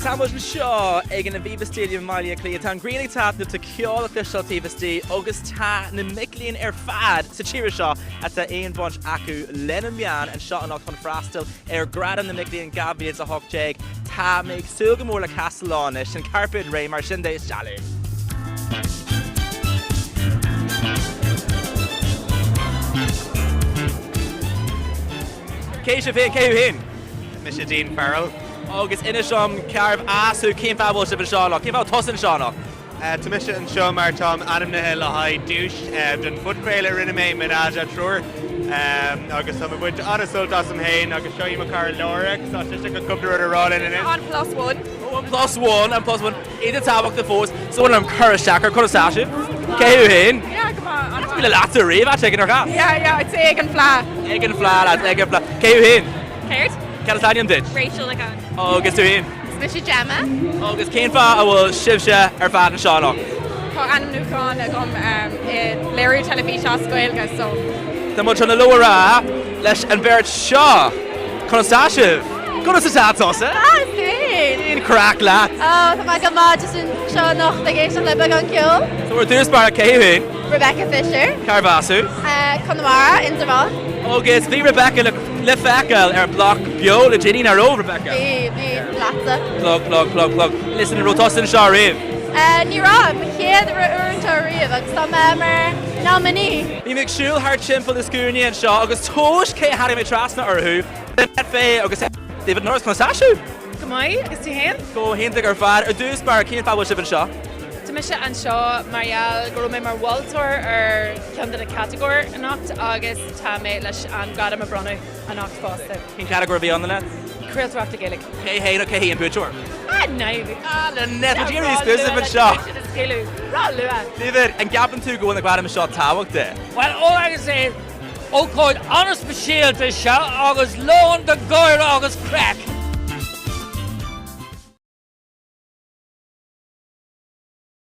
Tá muid anseo ag an Aviva Stadium i mBaile Átha Cliath. Tá an ghrian ag taitneamh, tá ceol le cloisteáil taobh istigh agus tá na mic léinn ar fad sa tír seo atá aon bhaint acu le na meáin anseo anocht chun freastal ar Ghradaim na Mic Léinn 2018. Tá mé ag súil go mór le casadh leo anois, an cairpéad réidh, mar sin de, isteach linn! Cé sibh féin? Cé thú féin? Mise Dean Farrell. Agus inis dom cérbh as thú, cén fáth a bhfuil sibh anseo anocht? Cén fáth a bhfuil tusa anseo anocht? Tá mise anseo mar táim ainmnithe le haghaidh duais don phodchraoladh a rinne mé, Ménage à Triúr, agus táim ag baint an-sult asam féin agus seo í mo chara Laura agus tá sise chun cúpla rud a rá linn anois. An plus one. Oh, an plus one, an plus one. Iad tábhachtach fós. So bhfuil orm cur isteach ar conas tá sibh? Cé thú féin? Yeah, go maith, an-mhaith. Bhí le leatsa riamh, áit éigin ar chas? Yeah, yeah, I'd say ag an fleadh. Ag an fleadh, lads, ag an fleadh. Cé thú féin? Céard? Cad is ainm duit? Rachel Nic Gabhann. Agus tú féin? Is mise Gemma. Agus cén fáth a bhfuil sibhse ar fad anseo anocht? Tá ainmniúchán agam i léiriú teilifíse as Gaeilge so. Tá muid chun hello a rá leis an bheirt seo. Conas tá sibh? Conas atá tusa? Ah, is tú féin! Cén craic leat? Oh, tá mé go maith, just anseo anocht ag éisteacht le beagán ceoil. So ar dtús báire, cé thú féin? Rebecca Fisher. Cárb as thú? Conamara, Indreabhán. Agus bhí Rebecca le feiceáil ar Bloc Beo le déanaí, nach raibh, Rebecca? Bhí, bhí, leatsa. Plug, plug, plug, plug. Listen, an raibh tusa anseo riamh? Ní raibh, mo chéad uair anseo riamh agus tá mé mar nominee. Bhí mé ag siúl thart timpeall na scuaine anseo agus tomhais cé a tháinig mé trasna orthu, Lynette Fay agus David Norris, conas tá sibh? Go maith, agus tú féin? Go hiontach ar fad. Ar dtús báire, cén fáth a bhfuil sibh anseo? Tá mise anseo mar gheall go raibh mé mar mholtóir ar cheann de na catagóir anocht agus tá mé leis an gradam a bronnadh anocht fosta. Cén catagóir a bhí ann, Lynette? Craoltóireachta Gaeilge. Cé hé nó cé hí an buaiteoir? Ah, Niamh. Ah, Lynette, muid iarraidh exclusive anseo. Ró-luath. David, an gceapann tú go bhfuil na gradaim seo tábhachtach? Well, all I can say is ócáid an-speisialta seo agus lán de gáire agus craic.